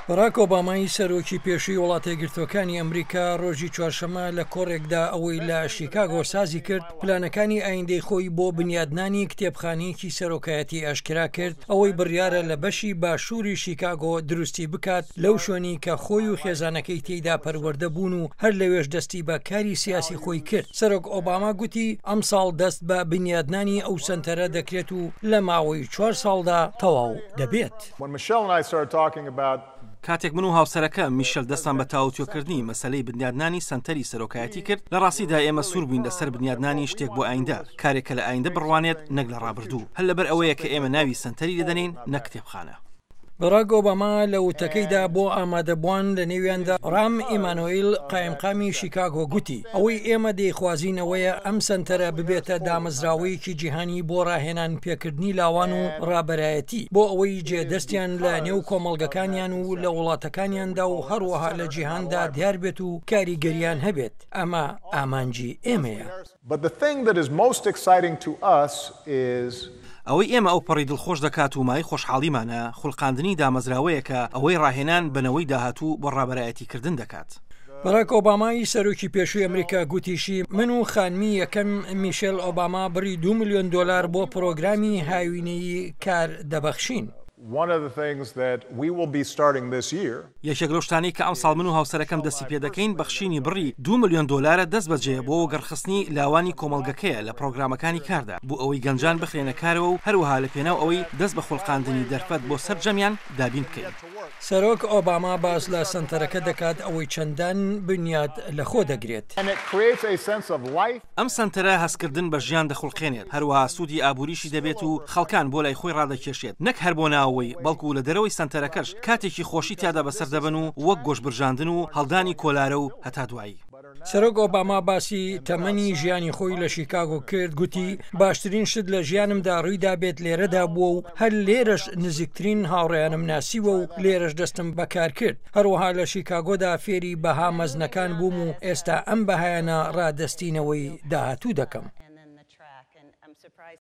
باراک ئۆبامای سەرۆکی پێشووی وڵاتەیەکگرتووەکانی ئەمریکا ڕۆژی چوارشەممە لە کۆڕێکدا ئەوەی لە شیکاگۆ سازی کرد، پلانەکانی ئایندەی خۆی بۆ بنیادنانی کتێبخانەیەکی سەرۆکایەتی ئاشکرا کرد، ئەوەی بڕیارە لە بەشی باشووری شیکاگۆ دروستی بکات لەو شوێنەی کە خۆی و خێزانەکەی تێیدا پەروەردە بوون و هەر لەوێش دەستی بە کاری سیاسی خۆی کرد. سەرۆک ئۆباما گوتی، ئەمساڵ دەست بە بنیادنانی ئەو سەنتەرە دەکرێت و لە ماوەی چوار ساڵدا تەواو دەبێت. کاتێک من و هاوسەرەکەم، میشێل، دەستمان بە تاوتوێکردنی مەسەلەی بنیادنانی سەنتەری سەرۆکایەتی کرد، لە ڕاستیدا ئێمە سوور بووین لەسەر بنیادنانی شتێک بۆ ئایندە، کارێک کە لە ئایندە بڕوانێت نەک لە ڕابردوو. هەر لەبەر ئەوەیە کە ئێمە ناوی سەنتەری لێدەنێین نەک کتێبخانە. باراک ئۆباما لە وتەکەیدا بۆ ئامادەبووان لە نێویاندا ڕام ئیمانۆیل قایمقامی شیکاگۆ گوتی، ئەوەی ئێمە دەیخوازین ئەوەیە ئەم سەنتەرە ببێتە دامەزراوەیەکی جیهانی بۆ ڕاهێنان پێکردنی لاوان و ڕابەرایەتی بۆ ئەوەی جێ دەستیان لە نێو کۆمەڵگەکانیان و لە وڵاتەکانیاندا و هەروەها لە جیهاندا دیار بێت و کاریگەریان هەبێت ئەمە ئامانجی ئێمەیە. But the thing that is most exciting to us is. ئەوەی ئێمە ئەوپەڕی دڵخۆش دەکات و مایەی خۆشحاڵیمانە، خولقاندنی دامەزراوەیەکە ئەوەی ڕاهێنان بە نەوەی داهاتوو بۆ ڕابەرایەتیکردن دەکات. باراک ئۆبامای سەرۆکی پێشووی ئەمریکا گوتیشی، من و خانمی یەکەم میشێل ئۆباما بڕی دوو ملیۆن دۆلار بۆ پرۆگرامی هاوینەیی کار دەبەخشین. One of the things that we will be starting this year. یەکێک لەو شتانەی کە ئەمساڵ من و هاوسەرەکەم دەستی پێدەکەین بەخشینی بڕی دوو ملیۆن دۆلارە دەستبەجێ بۆ وەگەڕخستنی لاوانی کۆمەڵگەکەیە لە پڕۆگرامەکانی کاردا بۆ ئەوەی گەنجان بخرێنە کارەوە و هەروەها لە پێناو ئەوەی دەست بە خولقاندنی دەرفەت بۆ سەرجەمیان دابین بکەین. سەرۆک ئۆباما باس لە سەنتەرەکە دەکات ئەوەی چەندان بنیات لەخۆ دەگرێت. ئەم سەنتەرە هەستکردن بە ژیان دەخوڵقێنێت، هەروەها سوودی ئابووریشی دەبێت و خەڵکان بۆ لای خۆی ڕادەکێشێت، نەک هەر بۆ ناوەوەی، بەڵکو لە دەرەوەی سەنتەرەکەش کاتێکی خۆشی تیادا بەسەر دەبەن و وەک گۆشتبرژاندن و هەڵدانی کۆلارە و هەتا دوایی. سەرۆک ئۆباما باسی تەمەنی ژیانی خۆی لە شیکاگۆ کرد، گوتی، باشترین شت لە ژیانمدا ڕوویدابێت لێرەدا بووە و هەر لێرەش نزیکترین هاوڕێیانم ناسیوە و لێرەش دەستم بە کار کرد. هەروەها لە شیکاگۆدا فێری بەها مەزنەکان بووم و ئێستا ئەم بەهایانە ڕادەستی نەوەی داهاتوو دەکەم.